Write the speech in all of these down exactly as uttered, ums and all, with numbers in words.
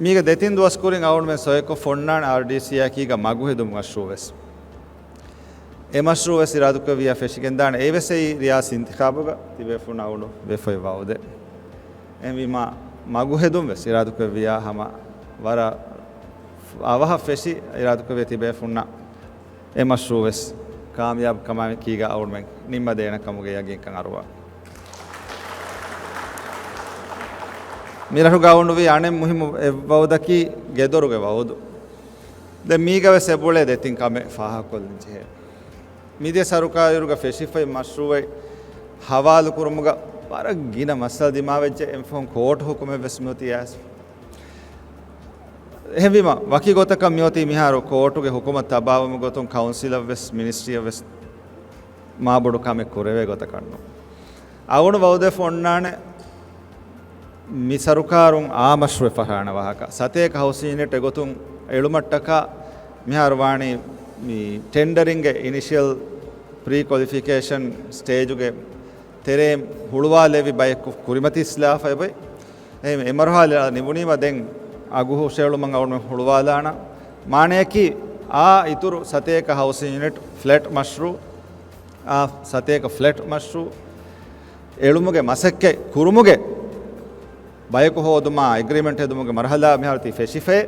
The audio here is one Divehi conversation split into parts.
މީގެ ދެތިން ދުވަސް ކުރިން އަޅުގަނޑުމެން ސޮއެކޮށް ފޮންނާނެ އާރްޑީސީއާއެކީގަ މަގުހެދުމުގެ މަޝްރޫއު ވެސް. އެ މަޝްރޫއު ވެސް އިރާދަކުރެއްވިއްޔާ ފެށިގެންދާނެ. އެ ވެސް އެއީ ރިޔާސީ އިންތިޚާބުގަ ތިބޭފުޅުން އަޅުގަނޑު ވެފައި ވައުދެއް. އެހެންވީމާ މަގުހެދުން ވެސް އިރާދަކުރެއްވިއްޔާ ހަމަ ވަރަށް އަވަހަށް ފެށި އިރާދަކުރެއްވިއްޔާ ތިބޭފުންނަށް އެ މަޝްރޫއު ވެސް ކާމިޔާބު ކަމާއެކީގަ އަޅުގަނޑުމެން ނިންމަދޭނެ ކަމުގެ ޔަގީންކަން އަރުވާ. މިރަށުގަ އަޅުގަނޑު ވީ އަނެއް މުހިއްމު އެއް ވައުދަކީ ގެދޮރުގެ ވައުދު. ދެން މީގަ ވެސް އެބައުޅޭ ދެތިން ކަމެއް ފާހަގަކޮށްލަން ޖެހޭ. މިދިޔަ ސަރުކާރުގަ ފެށިފައި މަޝްރޫއެއް ހަވާލުކުރުމުގަ ވަރަށް ގިނަ މައްސަލަ ދިމާވެއްޖެ. އެންމެ ފަހުން ކޯޓު ހުކުމެއް ވެސް މިއޮތީ އައިސް. އެހެންވީމަ، ވަކި ގޮތަކަށް މިއޮތީ މިހާރު ކޯޓުގެ ހުކުމަށް ތަބާވުމުގެ ގޮތުން ކައުންސިލަށް ވެސް މިނިސްޓްރީއަށް ވެސް މާބޮޑު ކަމެއް ކުރެވޭ ގޮތަކަށް ނޫން. އަޅުގަނޑު ވައުދެއް ފޮންނާނެ މި ސަރުކާރުން އާ މަޝްރޫއެއް ފަށާނެ ވާހަކަ. ސަތޭކަ ހައުސިން ޔުނިޓް އެގޮތުން އެޅުމަށްޓަކާ މިހާރު ވާނީ މި ޓެންޑަރިންގ އިނިޝިއަލް ޕްރީ ކޮލިފިކޭޝަން ސްޓޭޖުގެ ތެރޭ ހުޅުވާލެވި ބަޔަކު ކުރިމަތިސްލާފައި އޮތް. އެހެން އެ މަރުހާލާ ނިމުނީމަ ދެން އަގު ހުށައެޅުމަށް އަޅުގަނޑު ހުޅުވާލާނަން. މާނަޔަކީ އާ އިތުރު ސަތޭކަ ހައުސިން ޔުނިޓް ފްލެޓް މަޝްރޫއު، އާ ސަތޭކަ ފްލެޓް މަޝްރޫއު އެޅުމުގެ މަސައްކަތް ކުރުމުގެ ބަޔަކު ހޯދުމާ އެގްރިމެންޓް ހެދުމުގެ މަރުހަލާ މިހާރު ތި ފެށިފައި.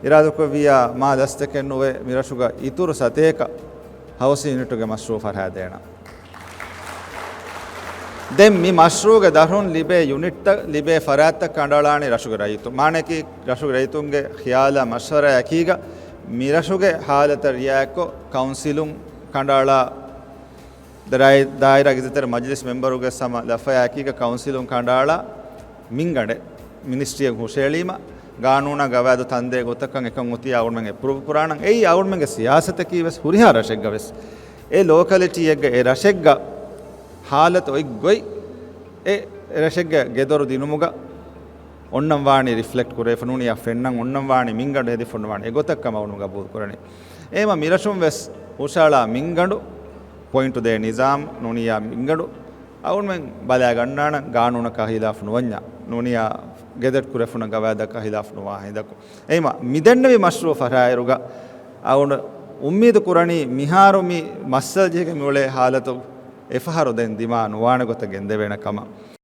އިރާދަކުރެއްވިއްޔާ މާ ލަސްތަކެއް ނުވެ މިރަށުގަ އިތުރު ސަތޭކަ ހައުސިން ޔުނިޓުގެ މަޝްރޫއު ފަށާދޭނަން. ދެން މި މަޝްރޫއުގެ ދަށުން ލިބޭ ޔުނިޓްތައް ލިބޭ ފަރާތްތައް ކަނޑައަޅާނީ ރަށުގެ ރައްޔިތުން. މާނައަކީ ރަށުގެ ރައްޔިތުންގެ ޚިޔާލާ މަޝްވަރާއެކީގަ މިރަށުގެ ހާލަތަށް ރިއާޔަތްކޮށް ކައުންސިލުން ކަނޑައަޅާ ދާއިރާ އިއްޒަތްތެރި މަޖިލިސް މެމްބަރުގެ ހަމަ ލަފަޔާއެކީގަ ކައުންސިލުން ކަނޑައަޅާ މިންގަނޑެއް މިނިސްޓްރީއަށް ހުށައެޅީމަ، ގާނޫނާ ގަވާއިދު ތަންދޭ ގޮތަކަށް އެކަން އޮތީ އަޅުގަނޑުމެން އެޕްރޫވް ކުރާނަން. އެއީ އަޅުގަނޑުމެންގެ ސިޔާސަތަކީ ވެސް ހުރިހާ ރަށެއްގަ ވެސް އެ ލޯކަލިޓީއެއްގަ އެ ރަށެއްގަ ހާލަތު އޮތް ގޮތް، އެ ރަށެއްގެ ގެދޮރު ދިނުމުގަ އޮންނަން ވާނީ ރިފްލެކްޓް ކުރެވިފަ ނޫނިއްޔާ ފެންނަން އޮންނަން ވާނީ މިންގަނޑު ހެދިފަ ނުވާނީ އެގޮތަށް ކަމަށް އަޅުގަނޑު ގަބޫލު ކުރަނީ. އެހެންވީމަ މިރަށުން ވެސް ހުށައަޅާ މިންގަނޑު، ޕޮއިންޓު ދޭ ނިޒާމް ނޫނިއްޔާ މިންގަނޑު އަޅުގަނޑުމެން ބަލާގަންނާނަން ގާނޫނަކާ ހިލާފު ނުވަންޏާ، ނޫނިއްޔާ ގެޒެޓް ކުރެވިފަ ގަވާއިދަކާ ހިލާފު ނުވާ ހިނދަކު. އެހެންވީމަ މިދެންނެވި މަޝްރޫއު ފަށާއިރުގަ އަޅުގަނޑު އުއްމީދު ކުރަނީ މިހާރު މި މައްސަލަ ޖެހިގެން މިއުޅޭ ހާލަތު އެފަހަރު ދެން ދިމާ ނުވާނެ ގޮތަށް ގެންދެވޭނެ ކަމަށް.